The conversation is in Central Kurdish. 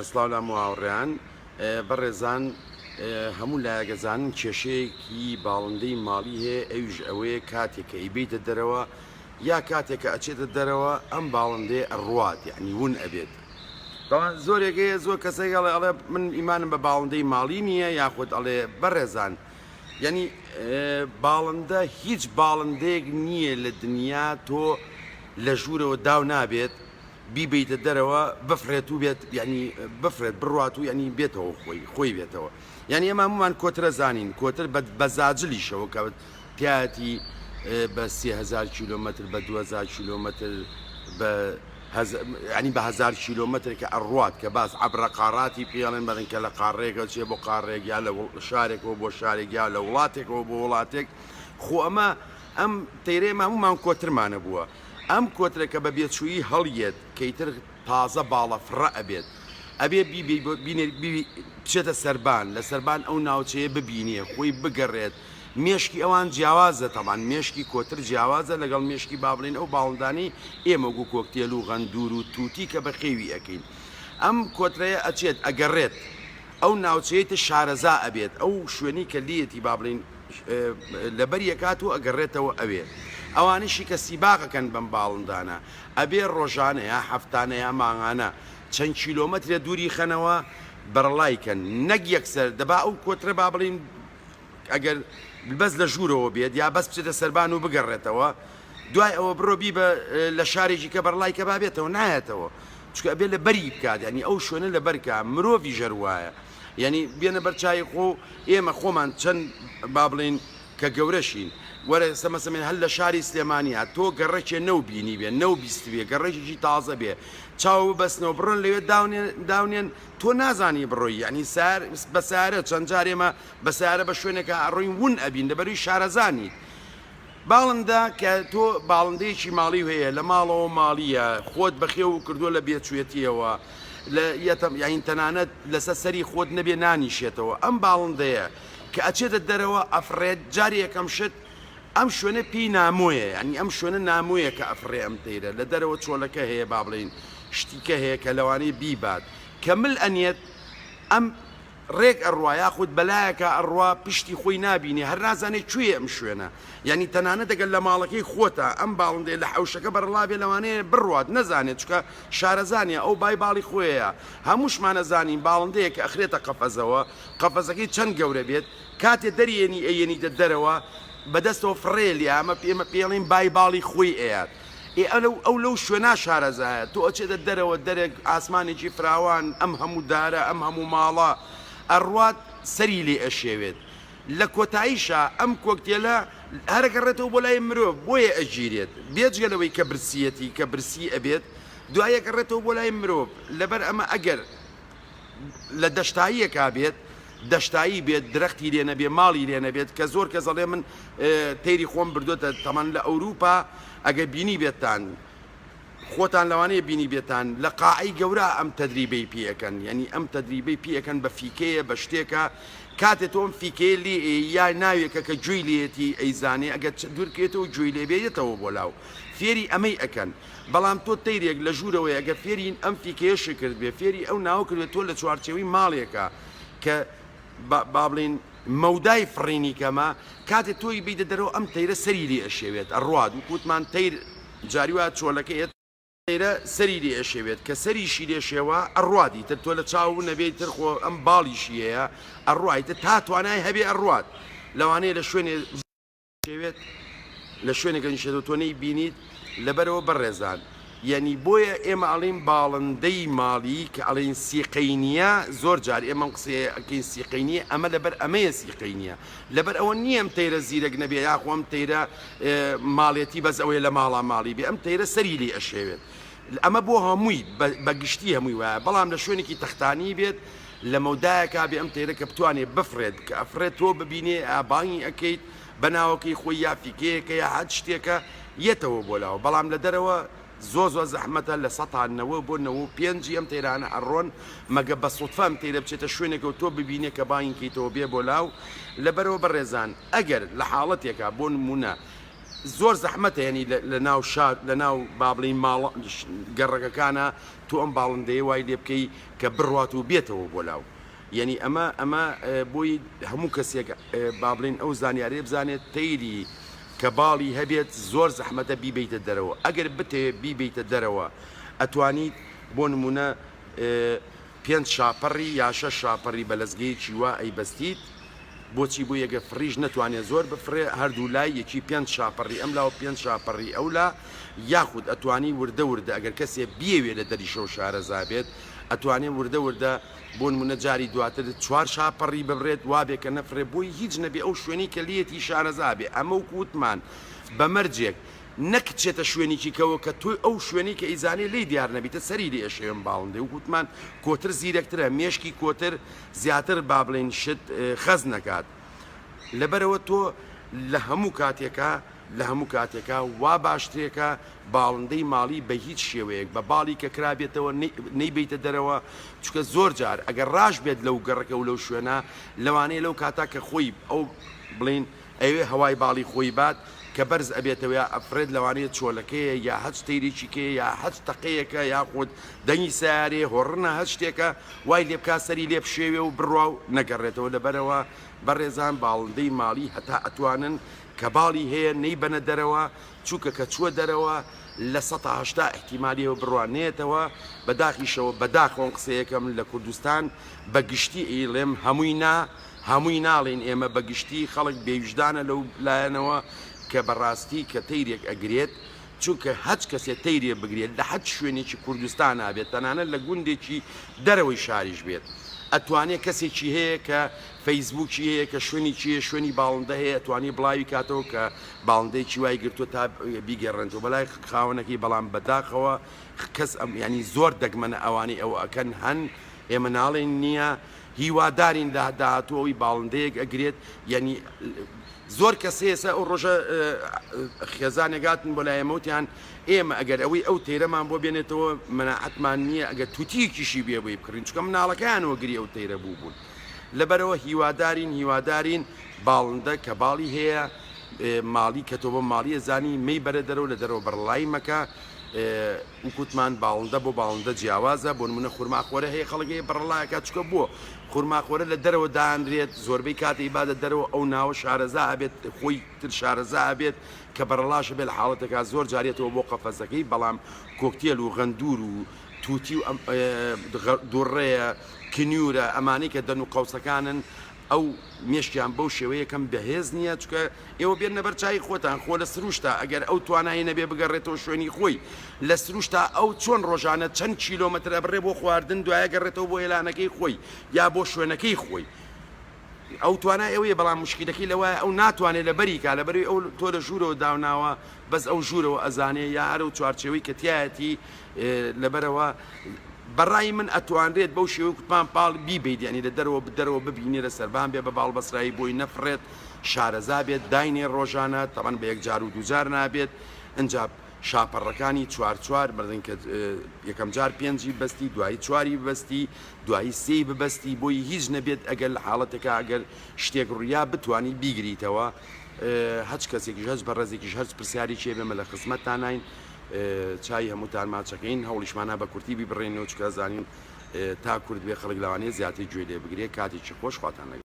سڵاو لە هەموو هاوڕێیان. بەڕێزان هەموو لایەک ئەزانن کێشەیەکی باڵندەی ماڵی هەیە ئەویش ئەوەیە کاتێک کە ئەیبەیتە دەرەوە یا کاتێک کە ئەچێتە دەرەوە ئەم باڵندەیە ئەڕوات یعنی ون ئەبێت تاوان زۆرێک هەیە زۆر کەسێک ئەڵێ ئەڵێ من ئیمانم بە باڵندەی ماڵی نییە یاخود ئەڵێ بەڕێزان یعنی باڵندە هیچ باڵندەیەک نییە لە دنیا تۆ لە ژوورەوە داو نابێت بیبەیتە دەرەوە بفڕێت و بێت یعنی بفڕێت بڕوات و یعنی بێتەوە خۆی خۆی بێتەوە یعنی ئێمە هەمومان کۆترە زانین کۆتر بە بە زاجلیشەوە کە تایەتی بە 3000 کیلۆمەتر بە 2000 کیلۆمەتر بە ینی بە هزار کیلۆمەتر کە ئەڕوات کە باس عبرە قاڕاتی پێڵێن بەڵێن کە لە قاڕێکە چێ بۆ قاڕێک یا لە شارێکەوە بۆ شارێک یا لە وڵاتێکەوە بۆ وڵاتێک خۆ ئەمە ئەم تەیرەیە هەمومان کۆترمانە بووە ئەم کۆترە کە بە بێچوویی هەڵیەت کە ئیتر تازە باڵە فڕە ئەبێت ئەبێ بیبەی بۆ بینێ بی بچێتە سەربان لە سەربان ئەو ناوچەیە ببینێ خۆی بگەڕێت مێشکی ئەوان جیاوازە تەبان مێشکی کۆتر جیاوازە لەگەڵ مێشکی با بڵێین ئەو باڵندانەی ئێمە وەکو کۆکتێل و غەندوور و تووتی کە بەخێوی ئەکەین ئەم کۆترەیە ئەچێت ئەگەڕێت ئەو ناوچەیە تر شارەزا ئەبێت ئەو شوێنەی کە لێیەتی با بڵێین لەبەری ئەکات و ئەگەڕێتەوە ئەوێ. ئەوانەشی کە سیباق ئەکەن بەم باڵندانە ئەبێ ڕۆژانە یا هەفتانە یا مانگانە چەند کیلۆمەترێ دووری خەنەوە بەرەڵای کەن نەک یەکسەر دەبا ئەو کۆترە با بڵێین ئەگەر بەس لە ژوورەوە بێت یا بەس بچێتە سەربان و بگەڕێتەوە دوای ئەوە بڕۆ بیبە لە شارێکی کە بەرەڵای کە با بێتەوە نایەتەوە چونکە ئەبێ لە بەری بکات یانی ئەو شوێنە لەبەر کا مرۆڤیش هەر وایە یانی بێنە بەر چاوی خۆ ئێمە خۆمان چەند با بڵێین کە گەورەشین وەرە ئێستا مەسەمێن هەر لە شاری سلێمانیا تۆ گەڕەکێ نەو بینی بێ نەو بیستبێ گەڕەکێکی تازە بێ چاو ببەستنەوە بڕۆن لەوێ داونێن داونێن تۆ نازانی بڕۆی یعنی سار بە سارە چەند جار ئێمە بە سارە بە شوێنێکا ئەڕۆین ون ئەبین لەبەروی شارەزا نیت باڵندە کە تۆ باڵندەیەکی ماڵیو هەیە لە ماڵەوە ماڵیە خۆت بەخێو کردووە لە بێچوێتیەوە لە یەتەم یاین تەنانەت لەسەر سەری خۆت نەبێ نانیشێتەوە ئەم باڵندەیە کە ئەچێتە دەرەوە ئەفڕێت جارێ یەکەم شت ئەم شوێنە پێی نامۆیە یانی ئەم شوێنە نامۆیە کە ئەفڕێ ئەم تەیرە لە دەرەوە چۆلەکە هەیە با بڵێین شتیکە هەیە کە لەوانەیە بیبات کە مل ئەنێت ئەم ڕێک ئەڕوا یاخود بەلایەکا ئەڕوا پشتی خۆی نابینێ هەر نازانێ کوێیە ئەم شوێنە یانی تەنانەت ئەگەر لە ماڵەکەی خۆتا ئەم باڵندەیە لە حەوشەکە بەرەڵا بێ لەوانەیە بڕوات نەزانێ چونکە شارەزا نیە ئەو بای باڵی خۆیەیە هەمووشمان ئەزانین باڵندەیەک کە ئەخرێتە قەفەزەوە قەفەزەکەی چەند گەورە بێت کاتێ دەریێنی ئەیەنیتە دەرەوە بەدەستەوە فڕێ لێ ئەمە ئێمە پێڵین بای باڵی خۆی ئەیات ئێ ئەلەو ئەو لەو شوێنا شارەزایە تۆ ئەچێتە دەرەوە دەرێک ئاسمانێکی فراوان ئەم هەموو دارە ئەم هەموو ماڵە ئەڕوات سەری لێ ئەشێوێت لە کۆتاییشا ئەم کۆکتێلە هەر ئەگەڕێتەوە بۆ لای مرۆڤ بۆیە ئەگیرێت بێجگە لەوەی کە برسیەتی کە برسی ئەبێت دوای ئەگەڕێتەوە بۆ لای مرۆڤ لەبەر ئەمە ئەگەر لە دەشتاییەکا بێت دەشتایی بێت درەختی لێ نەبێ ماڵی لێ نەبێت کە زۆر کەس ئەڵێ من تەیری خۆم بردۆتە تەمان لە ئەوروپا ئەگەر بینی بێتتان خۆتان لەوانەیە بینی بێتان لە قاعەی گەورە ئەم تەدریبەی پێ ئەکەن یعنی ئەم تەدریبەی پێ ئەکەن بە فیکەیە بە شتێکە کاتێ تۆ ئەم فیکەیە لێ یا ناوێکە کە گوێی لێیەتی ئەیزانێ ئەگەر دوورکێتەوە گوێی لێ بێ یەتەوە بۆ لاو فێری ئەمەی ئەکەن بەڵام تۆ تەیرێک لە ژوورەوەیە گەر فێری ئەم فیکەیەشت کردبێ فێری ئەو ناوە کردبێ تۆ لە چوارچێوەی ماڵێکا کە با بڵێین مەودای فڕینی کەمە کاتێ تۆی بیدە دەرەوە ئەم تەیرە سەری لێ ئەشێوێت ئەڕوات وەکو وتمان تەیر جاری وا چۆلەکە ئێ تەیرە سەری لێ ئەشێوێت کە سەریشی لێ شێوا ئەڕوات ئیتر تۆ لە چاو نەبێ ئیتر خۆ ئەم باڵیشی هەیە ئەڕوا ئیتر تا توانای هەبێ ئەڕوات لەوانەیە لە شوێنێ شێوێت لە شوێنێک ئەنیشێتەوە تۆ نەیبینیت لەبەرئەوە بەڕێزان یەنی بۆیە ئێمە ئەڵێین باڵندەی ماڵی کە ئەڵێین سیقەی نییە زۆر جار ئێمە ئەم قسەیە ئەکەین سیقەی نییە ئەمە لەبەر ئەمەیە سیقەی نییە لەبەر ئەوە نییە ئەم تەیرە زیرەک نەبێ یاخۆ ئەم تەیرە ماڵێتی بەس ئەوەیە لە ماڵا ماڵی بێ ئەم تەیرە سەری لێ ئەشێوێت ئەمە بۆ هەمووی بە گشتی هەمووی وایە بەڵام لە شوێنێکی تەختانی بێت لە مەودایەکا بێ ئەم تەیرە کە بتوانێ بفڕێت کە ئەفڕێت تۆ ببینێ ئا بانگی ئەکەیت بە ناوەکەی خۆی یا فیکەیەکە یا هەر شتێکە یەتەوە بۆ لاوە بەڵام لە دەرەوە زۆر زۆر زەحمەتە لە سەتا نەوە بۆ نەوە و پێنجی ئەم تەیرانە ئەڕۆن مەگە بە سوتفە ئەم تەیرە بچێتە شوێنێکەوە تۆ ببینێ کە بانگی کەیتەوە بێ بۆ لاو لەبەرەوە بەڕێزان ئەگەر لە حاڵەتێکا بۆ نمونە. زۆر زەحمەتە یانی لە ناو شار لە ناو با بڵێین ماڵ گەڕەکەکانە تۆ ئەم باڵندەیە وای لێ بکەی کە بڕوات و بێتەوە بۆ لاو یانی ئەمە ئەمە بۆی هەموو کەسێک با بڵێین ئەو زانیارەیە بزانێت تەیری کە باڵی هەبێت زۆر زەحمەتە بیبەیتە دەرەوە ئەگەر بتەوێت بیبەیتە دەرەوە ئەتوانیت بۆ نمونە پێنج شاپەڕی یا شەش شاپەڕی بە لەزگەیەکی وا ئەیبەستیت بۆچی بۆ یەگە فڕیش نەتوانێ زۆر بفڕێ هەردوو لای یەکی پێنج شاپەڕی ئەم لاو پێنج شاپەڕی ئەو لا یاخود ئەتوانی وردە وردە ئەگەر کەسێ بیەوێ لە دەریشەوە شارەزا بێت ئەتوانێ وردە وردە بۆ نمونە جاری دواتر چوار شاپەڕی ببڕێت وابێ کە نەفڕێ بۆی هیچ نەبێ ئەو شوێنەی کە لێیەتی شارەزا بێ ئەمە وەکو وتمان بە مەرجێک نەکچێتە شوێنیکی کەوە کە تۆ ئەو شوێنەی کە ئەیزانێ لێی دیار نەبیتە سەری لێ ئەشێوێم باڵندەی وەکو وتمان کۆتر زیرەکترە مێشکی کۆتر زیاتر با بڵێین شت خەز نەکات لەبەرئەوە تۆ لە هەموو کاتێکا لە هەموو کاتێکا وا باشترێکە باڵندەی ماڵی بە هیچ شێوەیەک بە باڵی کە کرابێتەوە نەیبەیتە دەرەوە چونکە زۆر جار ئەگەر ڕاش بێت لەو گەڕەکە و لەو شوێنە لەوانەیە لەو کاتا کە خۆی ئەو بڵین ئەیەوێ هەوای باڵی خۆی بات کە بەرز ئەبێتەوە یا ئەفڕێت لەوانەیە چۆلەکەیە یا هەچ تەیرێکی کەیە یا هەچ تەقەیەکە یاخود دەنگی سەیارەیە هۆڕنە هەچ شتێکە وای لێ بکا سەری لێ بشێوێ و بڕوا و نەگەڕێتەوە لەبەرئەوە بەڕێزان باڵندەی ماڵی هەتا ئەتوانن کە باڵی هەیە نەیبەنە دەرەوە چونکە کە چووە دەرەوە 80% ئیحتیمالی هەیە بڕوا نەیەتەوە بەداخیشەوە بەداخەوەم قسەیەکەم لە کوردستان بە گشتی ئەیڵێم هەمووی نا هەمووی ناڵێین ئێمە بە گشتی خەڵک بێویژدانە لەو لایەنەوە کە بەڕاستی کە تەیرێک ئەگرێت چونکە هەچ کەسێ تەیرێ بگرێت لە هەچ شوێنێکی کوردستانا بێت تەنانەت لە گوندێکی دەرەوەی شاریش بێت ئەتوانێ کەسێکی هەیە کە فەیسبووکی هەیە کە شوێنێکی هەیە شوێنی باڵندە هەیە ئەتوانی بڵاوی کاتەوە کە باڵندەیەکی وای گرتووە تا بیگەڕێنێتەوە بەلای خاوەنەکەی بەڵام بەداخەوە کەس ئەم یانی زۆر دەگمەنە ئەوانەی ئەوە ئەکەن هەن ئێمە ناڵێین نییە هیوادارین لە داهاتوو ئەوی باڵندەیەک ئەگرێت یعنی زۆر کەس هەیە سە ئەو ڕۆژە خێزانێک هاتن بۆ لای ئێمە وتیان ئێمە ئەگەر ئەوەی ئەو تەیرەمان بۆ بێنێتەوە مەناعەتمان نییە ئەگەر توتیەکیشی بێ بۆی بکڕین چونکە مناڵەکەیان وەگری ئەو تەیرە بوو بوون لەبەرەوە هیوادارین هیوادارین باڵندە کە باڵی هەیە ماڵی کە تۆ بە ماڵیە زانی مەی بەرە دەرەوە لە دەرەوە بەڕڵای مەکە وکوتمان باڵندە بۆ باڵندە جیاوازە، بۆ نمونە خورماخۆرە هەیە خەڵک هەیە بەڕەڵا ئەکات چونکە بۆ خورماخۆرە لە دەرەوە دانرێت زۆربەی کات ئەیباتە دەرەوە ئەو ناوە شارەزا ئەبێت خۆی تر شارەزا ئەبێت کە بەڕەڵاش ئەبێت لە حاڵەتێکا زۆر جار یەتەوە بۆ قەفەزەکەی بەڵام کۆکتێل و غەندور و توتی و ئەم دوڕڕەیە کنیورە ئەمانەی کە دەن و قەوسەکانن ئەو مێشکیان بەو شێوەیە کەم بەهێز نییە چونکە ئێوە بێننە بەر چاوی خۆتان خۆ لە سروشتا ئەگەر ئەو توانای نەبێ بگەڕێتەوە شوێنی خۆی لە سروشتا ئەو چۆن ڕۆژانە چەند کیلۆمەتر ئەبڕێ بۆ خواردن دوایە گەڕێتەوە بۆ هێلانەکەی خۆی یا بۆ شوێنەکەی خۆی ئەو توانای ئەوەیە بەڵام مشکلەکەی لەوایە ئەو ناتوانێت لەبەری کا لەبەروی ئەو تۆ لە ژوورەوە داوناوە بەس ئەو ژوورەوە ئەزانێ یا هەر ئەو چوارچێوەی کە تیایەتی لەبەرەوە بەڕای من ئەتوانرێت بەو شێوەی کوتمان پاڵ بیبەیت یانی لە دەرەوە دەرەوە ببینێ لە سەربان بێ بە باڵ بەسرایی بۆی نەفڕێت شارەزا بێت داینێ ڕۆژانە تەبەن بە یەک جار و دووجار نابێت ئنجا شاپەڕەکانی چوار چوار بردن کە یەکەم جار پێنجی بەستی دوایی چواری ببەستی دوایی سێی ببەستی بۆی هیچ نەبێت ئەگەر لە حاڵەتێکا ئەگەر شتێک ڕوویا بتوانی بیگریتەوە هەچ کەسێکیش هەچ بەڕێزێکیش هەرچ پرسیارێکی هەبێ مە لە خزمەتتانین چای هەمووتان ماچەکەین هەوڵیشمانە بە کورتی بیبڕێنەوە چونکە ئەزانین تا کورت بێ خەڵک لەوانەیە زیاتر گوێ لێ بگرێ کاتێکی خۆش خواتان لەگەڵ.